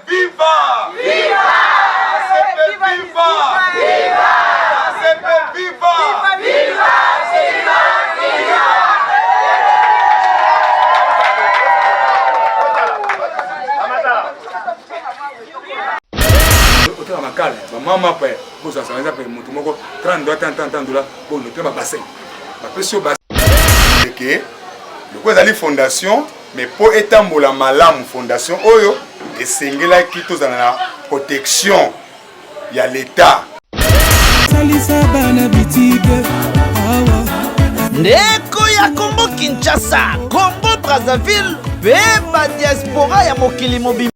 viva! Viva! ACP viva! Viva! ACP viva! Viva! Viva! Viva! Otala makala bamama pe bozala eza pe motu moko 30 dola 30 30 dola bono te ba bassin bapesi yo ke lokola ezali fondation mais mpo etambola malamu fondation oyo esengelaki tozala na protection ya l'etat. Salisa bana bitike awa. Ndeko ya Congo Kinshasa, Congo Brazzaville mpe ba diaspora ya mokili mobimba.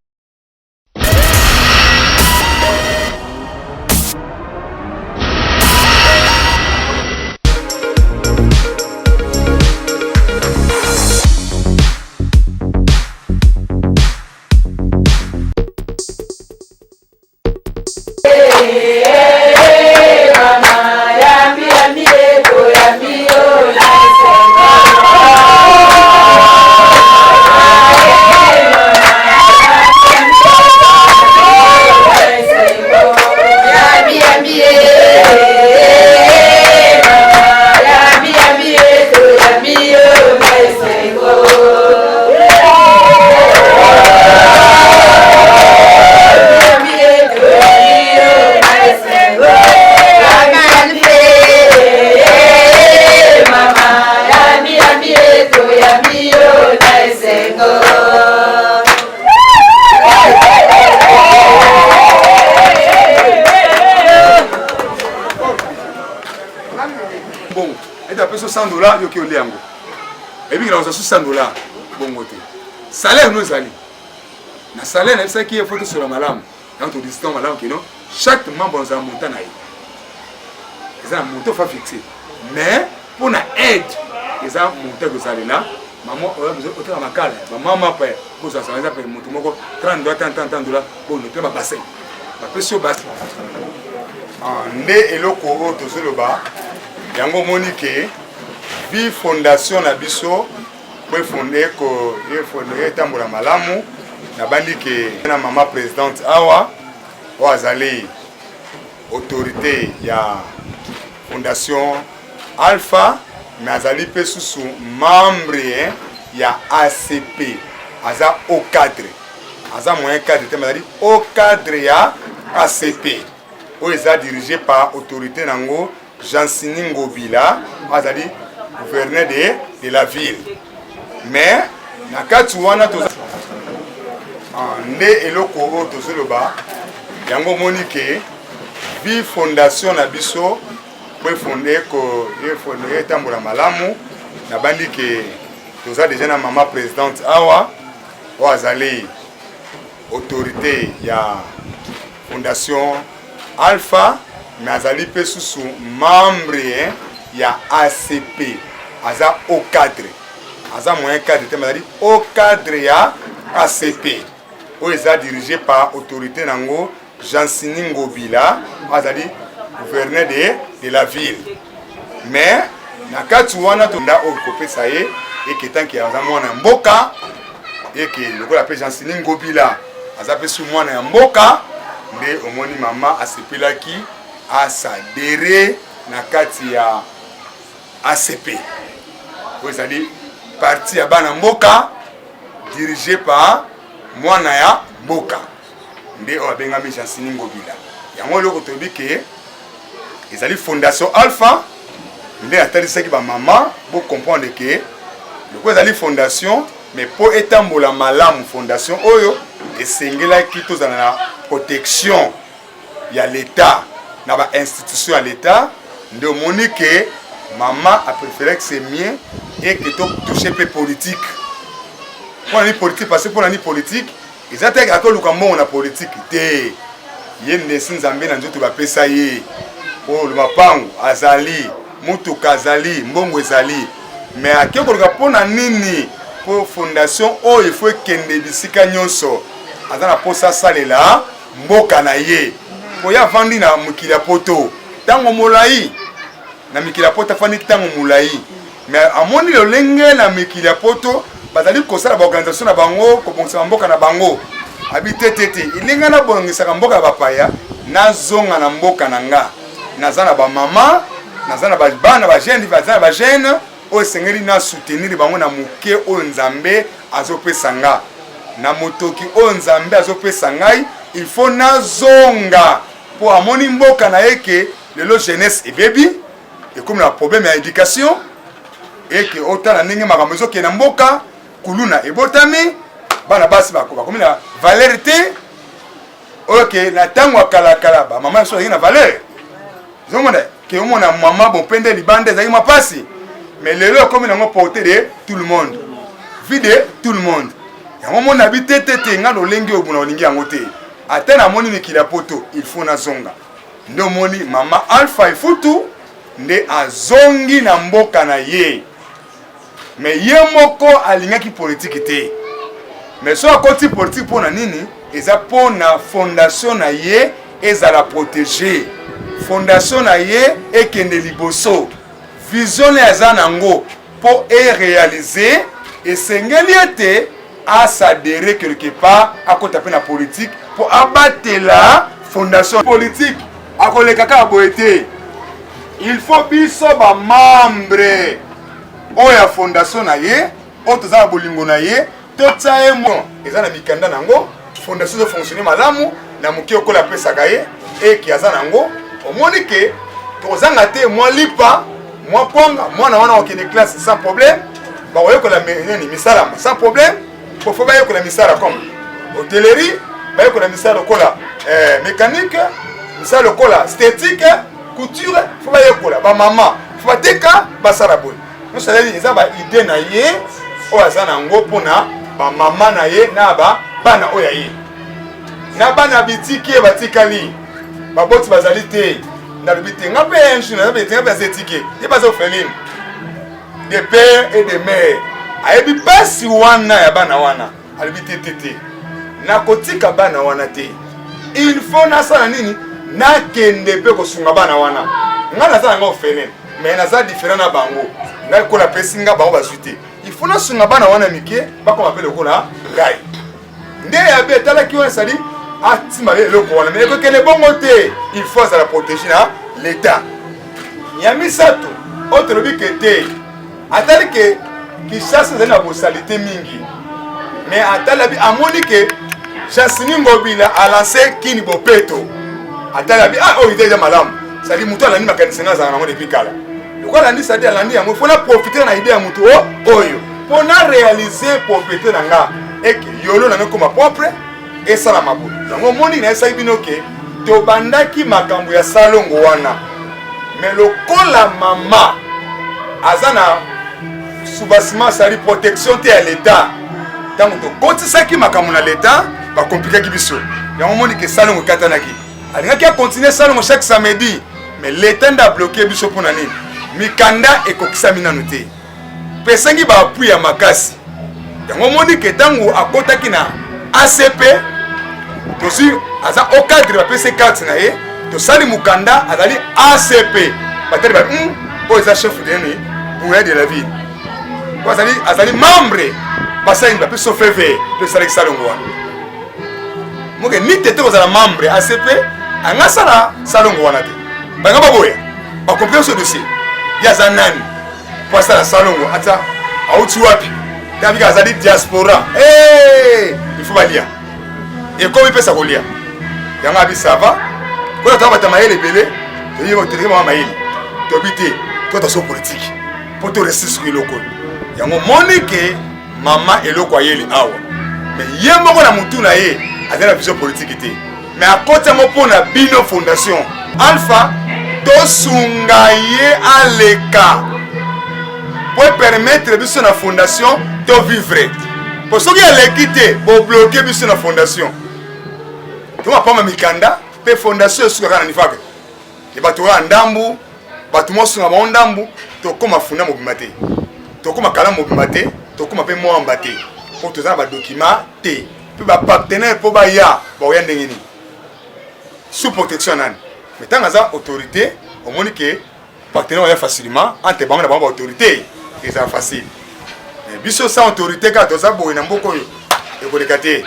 Bongo ete apesi 100 dollars yoki olia yango ebikela kozwa su 100 dollars bongo te salaire no ezali na salaire nayebisaki ye fo tosola malamu yango todiscuta malamu kino chaque membre azala montant na ye eza na montant fa fixe mais mpo na aide eza montant kozalela mama otala makala bamama pe bozwa sala eza pe moto moko 30 dola 30 30 dola bono mpe babassin bapesi yo basi ah, nde eloko oyo tozoloba yango omoni ke vi fondation na biso po efonde ko efonde etambola malamu nabandi ke na mama presidente awa oyo azali autorité ya fondation alpha mais azali mpe susu membre ya acp aza au cadre aza moyen cadre te mais azali au cadre ya acp oyo eza dirigé par autorité nango Gensini Ngobila azali gouverneur de, de la ville mais na kati wana toza ah, nde eloko oyo tozoloba yango omoni ke vi fondation na biso po efonde ko efonde etambola malamu nabandi ke toza deja na mama presidente awa oyo azali autorité ya fondation Alpha mais azali mpe susu membre ya ACP aza au cadre aza moyen cadre te mais azali au cadre ya ACP oyo eza dirigé par autorité nango Gensini Ngobila azali gouverneur de, de la ville mais na kati wana tonda oyo kopesa ye eke tanke aza mwana ya mboka eke lokola mpe Gensini Ngobila aza mpe su mwana ya mboka nde omoni mama asepelaki asadere na kati ya ACP oyo ezali parti ya bana mboka dirige par mwana ya mboka nde oyo abengami Gensini Ngobila yango eloko toyebi ke ezali fondation alpha nde atalisaki bamama bo comprendre ke lokola ezali fondation mais mpo etambola malamu fondation oyo esengelaki tozala na protection ya l'etat na ba institution ya l'etat nde omoni ke mama apréféré que c'est mieux et que to touche mpe politique mpo na nini politique parce que mpo na nini politique Eza te akoluka mbongo na politique te. Ye ndesi Nzambe na nzoto bapesa ye. Po mapangu azali, mutuka azali, mbongo ezali. Mais ake koluka mpo na nini? Po fondation oyo il faut ekende bisika nyonso. Aza na posa asalela mboka na ye. Po ye avandi na mokili ya poto tango molayi. Na mikili ya poto afandi tango molayi. Mais amoni lolenge na mikili ya poto bazali kosala ba organisation na bango, kobongisa mboka na bango. Abi te te te, ilinga nabongisaka mboka ya bapaya, nazonga na mboka na nga. Naza na bamama, naza na bana bajeune, baza na bajeune oyo esengeli na soutenir bango na moke oyo Nzambe azopesa nga, na motoki oyo Nzambe azopesa ngai, il faut nazonga mpo amoni mboka na ye ke lelo jeunesse ebebi, ekomi na problème ya education, eke otala ndenge makambo ezokende na mboka, kuluna ebotami, bana basi bakomi na valeur te, oyo ke na ntango ya kalakala bamama biso bazalaki na valeur. Ozomona ke omona mama bompende libanda ezalaki mwa mpasi, mais lelo ekomi nango porte de tout le monde, vie de tout le monde. Yango omona bi te te te, nga lolenge oyo bona olingi yango te, ata namoni mikili ya poto il faut nazonga. Nde omoni mama Alpha Ifutu nde azongi na mboka na ye, mais ye moko alingaki politiki te. Mais so akoti politiki mpo na nini? Eza mpo na fondation na ye ezala protege, fondation na ye ekende liboso, vision na ye aza nango mpo erealize, esengeli ete asadere quelque part, akota mpe na politike mpo abatela fondation politique. Akoleka kaka boye te, il faut biso bamembre oyo ya fondation na ye, oyo toza na bolingo na ye, totia ye mo eza na mikanda na yango, fondation ezofonctionne malamu na moke okola apesaka ye eke aza na yango. Omoni ke tokozanga te mwa lipa, mwa kwanga, mwana wana okende classe sans problème, bakoyekola nini misala sans problème, po fo bayekola misala comme hôtellerie, bayekola misala lokola mécanique, misala lokola esthétique, couture, fo bayekola bamama, fo bateka, basala boye nyonso. Ezali eza ba idée na ye oyo aza na yango mpona bamama na ye na bana oyo ya ye na bana bitiki ye batikali, baboti bazali te. Nalobi te, nga mpe un jour naza mpe, nga mpe aza etike ye, baza orpheline de père et de mère, ayebi mpasi wana ya bana wana. Alobi te te te, nakotika bana wana te, il faut nasala nini, nakende mpe kosunga bana wana. Nga naza nanga orphelin, mais naza différent na bango, ngai kola apesi nga, bango bazwi te, il faut nasunga bana wana mike bakoma mpe lokola ngai. Nde yabe etalaki wana, esali atima eloko wana, mais ekokende bongo te, il faut azala protégé na l'état. Ya misato oyo tolobi ke te, atali ke Kinshasa ezali na bosalite mingi, mais atali abi amoni ke Jasini Ngobila alance kini bopeto, atali abi ah, oyo ide eza malamu, sadi moto alandi makanisi nga azala nango depuis kala, lokola alandi sadi alandi yango, fo na profiter na idée ya moto oyo mpo na réaliser propriété na nga, eke yolo na nga ekoma propre, esalama boye. Yango omoni nayesaki bino ke tobandaki makambo ya salongo wana, mais lokola mama aza na soubassement, asali protection te ya l'État, ntango tokotisaki makambo na l'État bakomplikaki biso. Yango omoni ke salongo ekatanaki, alingaki akontinue salongo chaque samedi, mais l'État nde abloke biso. Mpo na nini? Mikanda ekokisami nanu te, mpe esengi baappui ya makasi. Yango omoni ke ntango akotaki na ACP, tozwi aza au cadre, bapesi carte na ye, tosali mokanda, azali ACP, batali ba oyo eza chef de nini, bourgeois de la ville, oyo azali, azali membre, basali bapesi so feu vert, to esalaki salongo wana. Moke ni tete kozala membre ACP anga sala salongo wana te, banga baboya, bakomplike so dossier, ye aza nani po asala salongo, ata auti wapi, tabika azali diaspora. Hey! Il faut balia, ekomi pesa kolia yango abi sava kola toa bata mayele ebele, toyeba mama mayele tobi te, tota so politike mpo to resi soki eloko oyo. Yango moni ke mama eloko ayeli awa, mais ye moko na mutu na ye azali na vision politike te, mais akoti yango mpo na bino fondation Alpha, tosunga ye aleka po permettre biso na fondation to vivre, po soki aleki te bobloke biso na fondation, tomapama mikanda mpe fondation esukaka na nifaka e bato kaka ndambu, bato mosunga bango ndambu, tokóma funda mobimba te, tokóma kala mobimba te, tokóma mpe mwamba te, mpo toza na badokima te, mpe bapartenaire mpo baya bakoya ndenge nini, sous protection nani? Mais ntango aza autorité, omoni ke partenaire oya facilement entre bango na bango, baautorité ezala facile. Mais biso sans autorité kaka toza boye na mboka oyo, ekoleka te.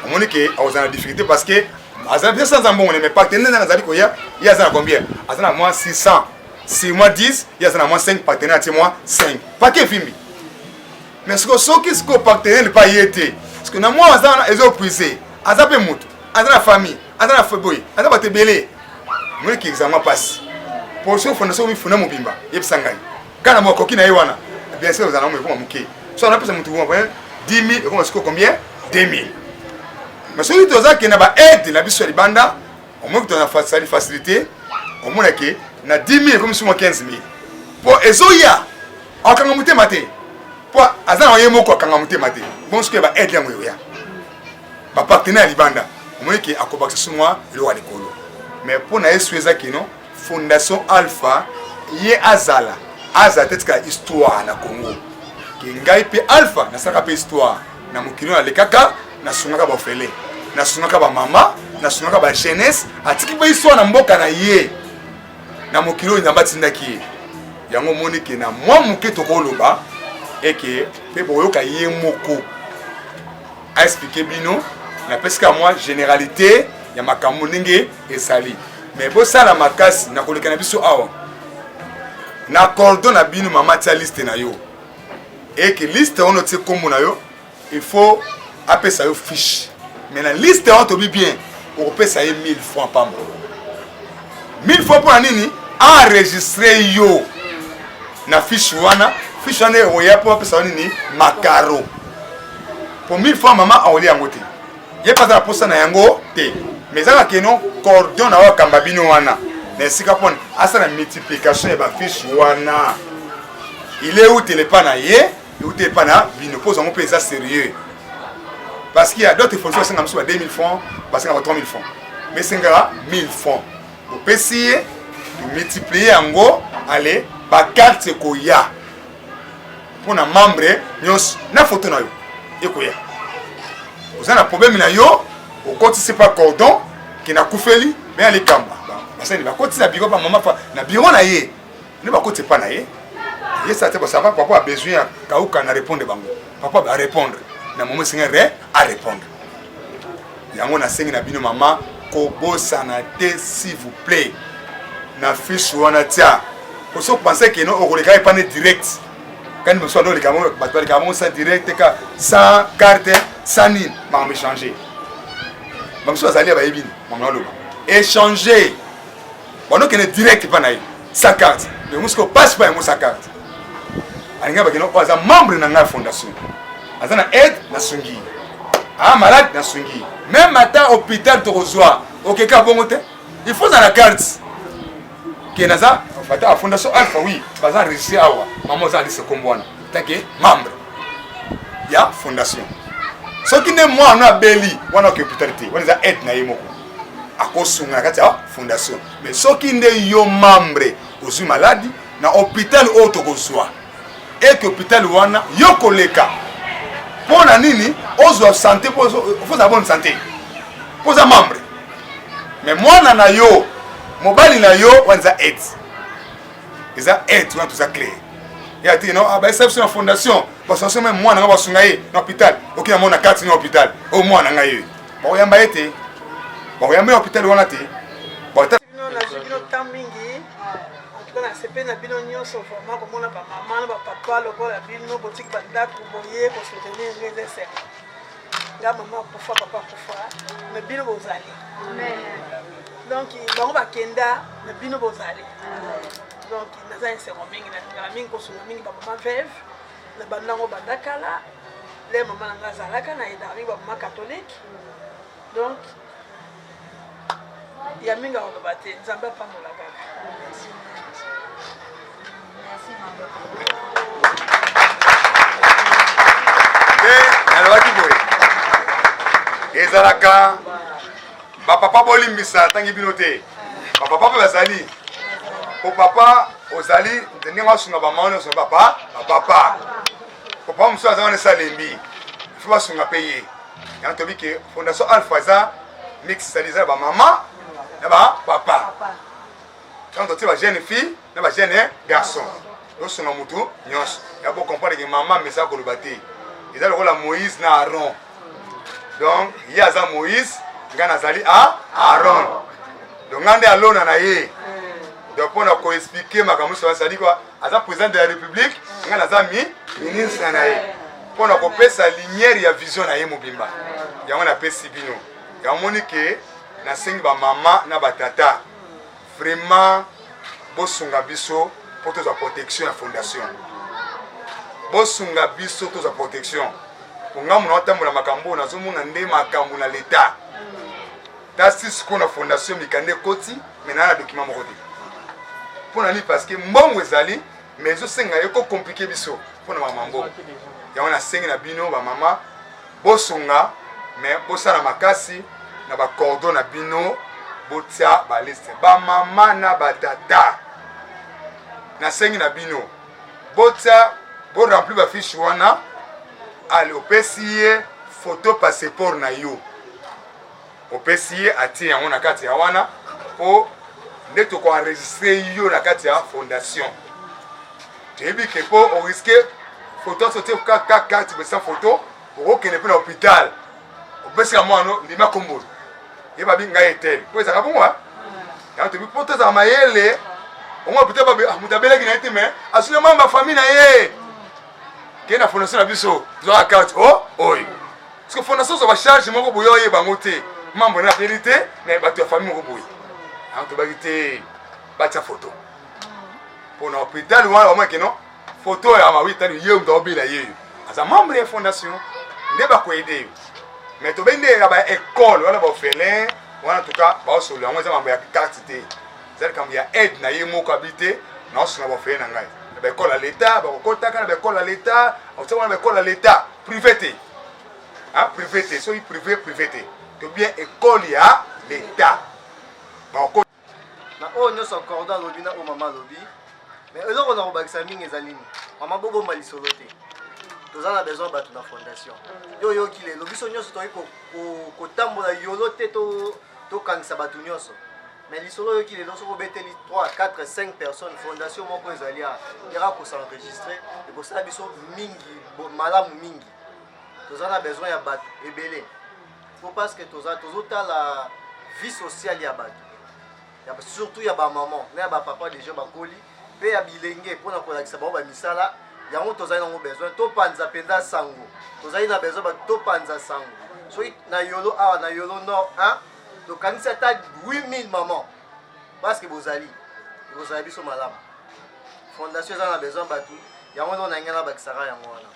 Omoni ke akozala na difficulté parce que aza bien sans mbongo ne mais partenaire nani azali koya, ye aza na combien? Aza na mwa 600. 6 mois 10, ye aza na mwa 5, partenaire atie mwa 5. Paquet efimbi. Mais siko soki siko partenaire pa ye te. Parce que na mwa aza wana ezo puiser. Aza pe moto, aza na famille, aza na boye, aza bato ebele. Omoni ke ezala mwa pasi. Po soki fondation mifuna mobimba, yebisa ngai. Kaka na makoki na ye wana, bien sûr ozala na ekoma moke. So anapesa moto moko 10 000 ekoma sikoyo combien? 2 000. Mais soki toza kende na ba aide na biso ya libanda, omoni toza na facilité, omona ke na 10 000 ekomi suma 15 000. Po ezoya, akanga motema te. Po aza na ye moko akanga motema te. Bon sikoyo ba aide yango eyoya. Ba partenaire ya libanda, omoni ke akobakisa sumwa eloko ya likolo. Mais mpo na ye su eza kino Fondation Alpha ye azala azala te tika histoire na Congo ke ngai pe Alpha nasalaka pe histoire na mokili oyo nalekaka, nasungaka baofele, nasungaka bamama, nasungaka ba jeunesse, atiki pe histoire na mboka na ye na mokili oyo Nzambe atindaki ye. Yango omoni ke na mwa moke tokoloba eke pe bokoyoka ye moko a expliquer bino, napesi kaka mwa generalité ya makambo ndenge ezali, mais bosala makasi na koleka na biso awa na cordon na bino. Mama tia liste na yo eke liste wana otie kombo na yo, il faut apesa yo fiche, mais na liste wana tobi bien okopesa ye 1000 francs pamba. 1000 francs mpona nini? Enregistre yo na fiche wana, fiche wana ekoya mpo apesa yo nini? Makaro. Po 1000 francs mama akolia yango te, ye mpe aza na posa na yango te, mais ezaka keno cordon na oyo akamba bino wana na esika mpona asala multiplication ya bafiche wana, il est utele epa na ye, eute epa na bino, mpo ozango mpe eza sérieux, parce qu'il y a d'autres fonctions basenga mosusu ba 2000 francs, basenga ba 3000 francs, mais esengaka 1000 francs opesi ye, tomultiplie yango, ale bakarte ekoya mpo na membre nyonso na foto na yo ekoya. Oza na problème na yo, okotisi pa cordon ke nakufeli me ya likambo, basali bakotisi na biro pa mama na biro na ye nde bakotisi epa na ye, ye sa te bosava papa a besoin ya kauka na répondre bango, papa ba répondre na momo esenga re a répondre yango. Nasengi na bino mama, kobosana te s'il vous plaît na fiche wana tia oso pense ke no okoleka epa ne direct kani mosusu ando oleka bato baleka bango sans direct ka sans carte sans nini, makambo échange. Bamosusu bazali ya bayebi makambo naloba échange, banokende direct epa na ye sans carte, mais mosusu passe pa yango sans carte, alingi bakende oyo aza membre na ngai ya fondation, aza na aide nasungi ye, ah malade nasungi ye, même ata hôpital tokozwa okeka bongo te, il faut ozala na carte ke naza ata fondation Alpha, oui baza enregistré awa, mama oza alise kombo wana take membre ya fondation. Soki nde mwana abeli wana oke hôpital te, wana eza aide na ye moko akosunga na kati ya fondation, mais soki nde yo membre ozwi maladi na hôpital oyo tokozwa eke hôpital wana yo koleka mpo na nini ozwa santé, mpo ozala bonne santé, mpo oza membre, mais mwana na yo, mobali na yo, wana eza aide, eza aide wana toza clair ya te no bayesa biso na fondation, basonation meme mwana nga basunga ye na hôpital, oki na mona kati na hôpital oyo mwana ngai ye bakoyamba ye te, bakoyamba ye na hôpital wana te. Nazwi bino temps mingi, en tout cas nasepeli na bino nyonso vraiment komona bamama na bapapa lokola bino botiki bandako boye kosoutenir ngai, eza esengo. Nga mama akufa, papa akufa, mais bino bozali, donc bango bakenda mais bino bozali, donc naza esengo mingi. Nalingaka mingi kosunga mingi bamama veuve na bandango banda kala le mama na ngai azalaka na aidaka mingi bamama catholique, donc ya mingi akoloba te, Nzambe apambola kaka. Nde nalobaki boye, ezalaka bapapa bolimbisa ntangi bino te, bapapa mpe bazali po papa ozali ndenge asunga bamama nyonso, papa bapapa papa mosusu aza wana esalembi, ifo basunga mpe ye. Yango toyebi ke fondation Alpha eza mix, c'est-à-dire eza na bamama na bapapa, ntango totie ba jeune fille na ba jeune garçon, tosunga motu nyonso ya bocomprendre ke mama mesa koloba te, eza lokola Moïse na Aaron. Donc ye aza Moïse, ngai nazali a Aaron. Donc ngai nde alona na ye. Donc mpo na koexplike makambo nyonso, c'est-à-dire quoi, aza président de la République, ngai naza mi ministre na ye mpo na kopesa lumière ya vision na ye mobimba. Yango napesi bino. Yango moni ke nasengi bamama na batata vraiment bosunga biso mpo tozwa protection ya fondation. Bosunga biso tozwa protection. Po nga mona otambola makambo oyo nazomona nde makambo na leta. Tasi sikoyo na fondation mikanda ekoti mais na na document moko te. Mpo na nini? Parce que mbongo ezali mais ezosenga ye ko compliquer biso mpo na makambo mbongo. Yango nasengi na bino ba mama bosunga mais bosala makasi na ba cordon na bino botia ba liste ba mama na ba tata. Nasengi na bino botia bo remplir ba fiche wana, ale opesi ye photo passeport na yo, opesi ye atie yango na kati ya wana po nde toko enregistrer yo na kati ya fondation. Toyebi ke po oriske photo aso tie kaka carte sans photo, okokende mpe na hôpital opesika mwana ndima kombolo ye babi ngai etel po ezalaka bongo yango toyebi po tozala mayele ongo hôpital babi moto abelaki na ye te mais asuli mwa ba famille na ye ke na fondation na biso zwaka carte o oyo parce que fondation ozwa bacharge moko boye oyeba yango te mambo na abeli te mais bato ya famille moko boye yango tobaki te batia photo mpo na hôpital wana bamona keno photo ya mawi tani ye moto aobela ye aza membre ya fondation nde bakoyede yo mais tobendi nde ya baekole wana baorphelin wana tuka baosolola yango eza mambo ya carte te, eza likambo ya aide na ye moko abi te naosunga baorphelin na ngai na baekole ya leta, bakokotaka na baekole ya leta, akotia wana baekole ya leta privé te, privé te, soki privé privé te to bien ekole ya leta bakokota. Na oyo nyonso cordon alobi na oyo mama alobi, mais eloko na kobakisa mingi ezali nini? Mama, bobomba lisolo te, toza na besoin bato na fondation. Yo oyoki lelo biso nyonso tokoki kotambola yolo te, tokangisa bato nyonso, mais lisolo oyoki lelo soki obeteli 3 4 5 personnes, fondation moko ezali yaka kosenregistre, ekosala biso mingi malamu mingi. Toza na besoin ya bato ebele po parce que tozotala vie sociale ya bato, surtout ya bamama na ya bapapa deja bakoli mpe ya bilenge, mpona kolakisa bango bamisala yango. Tozali nango besoin topanza mpenza sango, tozali na besoin bato topanza sango. Soki na Yolo awa, na Yolo Nord 1, tokanisi ata 8000 maman, parce que bozali, ekozala biso malamu. Fondation eza na besoin bato yango ndo na ngai nabakisaka yango wana.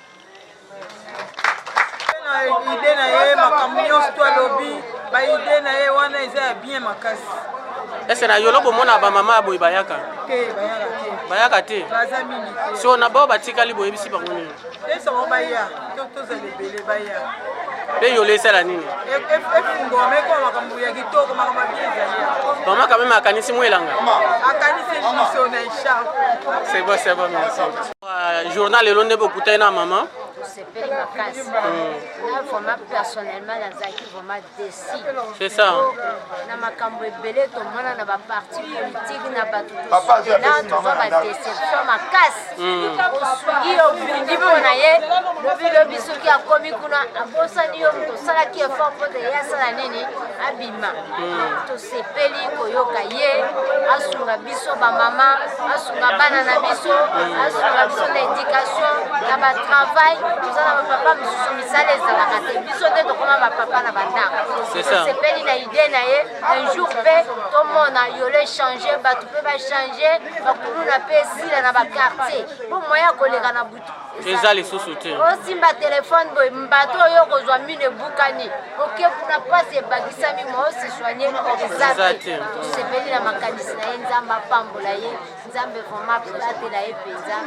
Na idée na ye, makambo nyonso to alobi, ba idée na ye wana eza ya bien makasi. Ese na Yolo bomona bamama boye bayaka? Te, bayaka te. Bayaka te. Baza mingi te. So na bao batikali boyebisi bango nini? Toyebisa bango baya, tozala ebele baya. Mpe Yolo esala nini? Efungwama, ekoma makambo ya kitoko, makambo ya bien ezali. Mama quand même akanisi mwelanga. Akanisi biso na echarpe. C'est bon, c'est bon, merci. Journal lelo nde bokutani na mama? Tosepeli makasi. Na vraiment personnellement nazalaki vraiment déçu. C'est ça. Na makambo ebele tomona na baparti politique na bato tosutena, tozwa badéception makasi. Osungi yo, obundi mpo na ye, lobi lobi soki akomi kuna abosani yo, moto osalaki effort mpo te ye asala nini abima. Tosepeli koyoka ye asunga biso bamama, asunga bana na biso, asunga biso na éducation, na batravail. Toza na bapapa mosusu misala ezalaka te, biso nde tokoma bapapa na bandako. Tosepeli na idée na ye. Un jour mpe tomona Yolo echange, bato mpe bachange, bakuluna mpe esila na baquartier, mpo moyen ya koleka na butu eza lisusu te. Osimba telefone boye, mbato oyo okozwa mino ebukani, oke kuna mpasi ebakisami, ma ose soigne eza te. Tosepeli na makanisi na ye, Nzambe apambola ye, Nzambe vraiment abatela ye mpenza,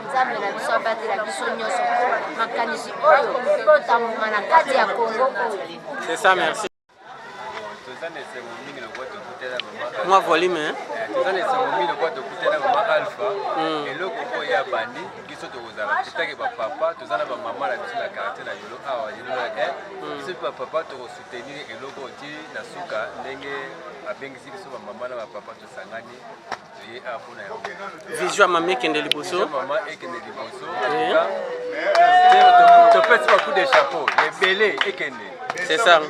Nzambe na biso abatela biso nyonso po makanisi oyo totambuma na kati ya Kongo oyo. C'est ça, merci. Toza na esengo mingi lokola tokutana mama. Mwa volume, hein? Toza na esengo mingi lokola tokutana mama Alpha. Eloko oyo ya bandi biso tokozala etake bapapa, toza na bamama na biso na quartier na Yolo awa, Yolo na 1. Biso mpe bapapa tokosoutenir eloko ti na suka, ndenge abengisi biso bamama na bapapa tosangani toye awa mpona yango. Vision ya mama ekende liboso. Mama ekende liboso. Topesi ba coup de chapeau ebele ekende. C'est ça.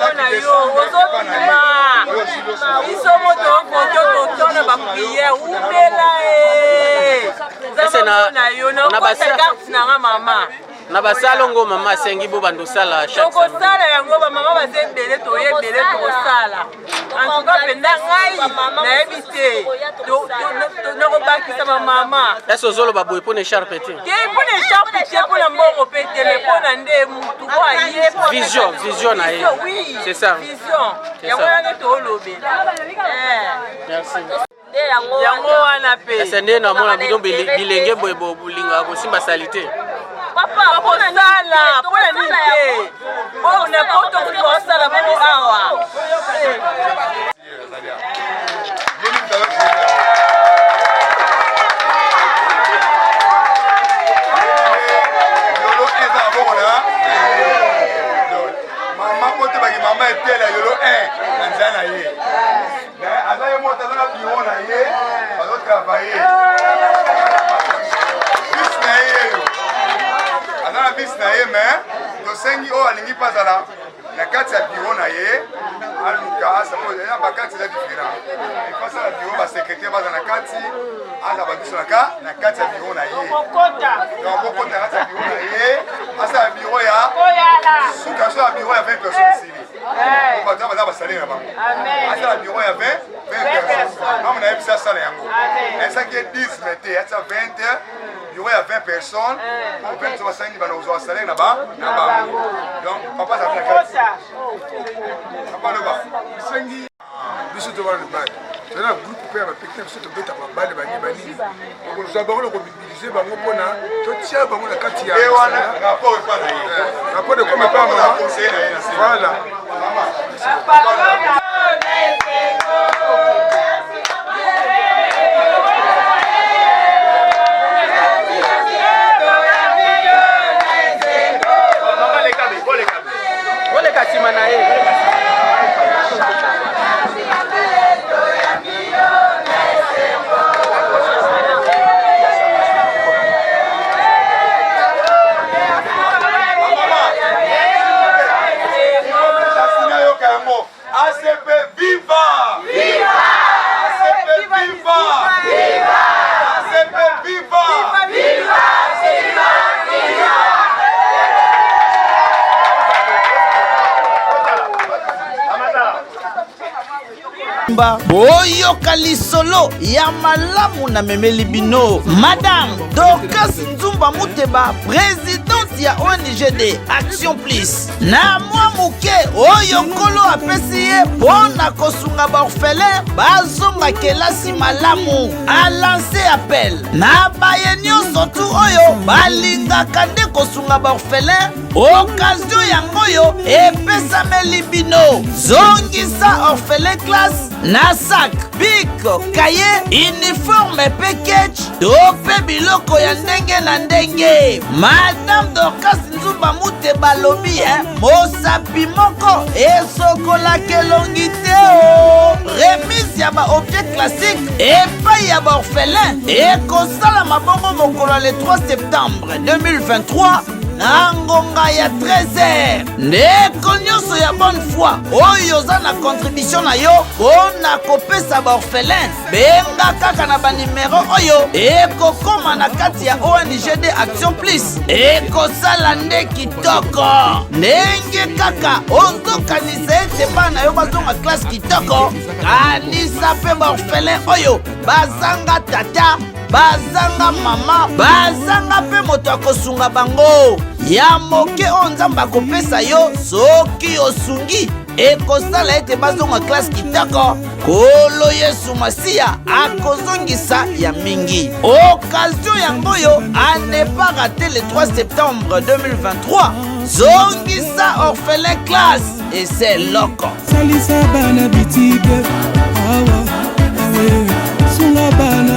Mona yo ozobima biso moto okoto totona bapriere umela e nzambe yo nakota carte nanga mama na basalongo mama asengi bo banda osala tokosala yango bamama baza ebele toye ebele tokosala antuka mpenza ngai nayebi te nakobakisa bamama ese ozoloba boye mpo na echarpe te te mpo na echarpe te mpo na mbongo mpe te me mpo na nde mutu oyo aye vision vision na ye c'est ça vision yango wana nde toolobela merci yango wana mpe ese nde namona bino bilenge boye bolingaka kosimba salite papa kosala mpona nini te oyo na poto kutu osala bongo awa. Yolo eza bongo na mama otebaki mama etele yolo 1 na nzela na ye aza ye moto aza na biro na ye azotravaille bisi na ye yeyo aza na bisi na ye mais tosengi oyo alingi mpe azala na kati ya biro na ye aluka eza bakati eza différent ifo asala biro basecretaire baza na kati aza babiso na kati ya biro na ye donc bokota na kati ya biro na ye asala biro ya suka so ya biro ya 20 personnes esili bato baza basaleli na bango asala biro ya 20 personnes mama nayebisi asala yango nayebisaki ye 10 me te atisa 20 bureau ya 20 personnes po 20 personnes basangi bana kozwa salaire na ba na bango donc papa azali na kati papa loba sengi biso tobana mibali toza na groupe mpe ya bapeki na biso tobeta babale banini banini okozwa bango na komobilize bango mpona totia bango na kati ya rapport ekoma epa mama voilà. Oleka nsima na ye. Nayoka yango ACP viva! Viva! ACP viva! Viva! ACP viva! Viva! Viva! Viva! Boyoka lisolo ya malamu na memeli bino madame Dorcas Nzumba Muteba, présidente ya ONGD Action Plus, na mwa moke oyo nkolo apesi ye mpo na kosunga baorphelin bazonga kelasi malamu. Alanse appel na baye nyonso tu oyo balingaka nde kosunga baorphelin. Okazio yango oyo epesameli bino. Zongisa orphelin classe na sac, bic, kaye, uniforme mpe ketch to mpe biloko ya ndenge na ndenge. Madame Dorcas Nzumba Mute balobi eh, mosapi moko esokolaka elongi te o. Remise ya ba objet classique epai ya ba orphelin ekosalama bongo mokolo ya le 3 septembre 2023 na ngonga ya 13h. Ndeko nyonso ya bonne foi oyo oza na contribution na yo mpo na kopesa baorphelin, benga kaka na banimero oyo ekokoma na kati ya ONGD Action Plus. Ekosala nde kitoko ndenge kaka ozokanisa ete bana na yo bazonga klase kitoko. Kanisa mpe baorphelin oyo bazanga tata, bazanga mama, bazanga mpe moto akosunga bango. Ya moke oyo Nzambe akopesa yo soki osungi ekosala ete bazonga klase kitoko. Nkolo Yesu Masiya akozongisa ya mingi. Okazio yango oyo à ne pas rater le 3 septembre 2023. Zongisa orphelin classe et c'est loko. Salisa bana bitike awa awe sunga bana.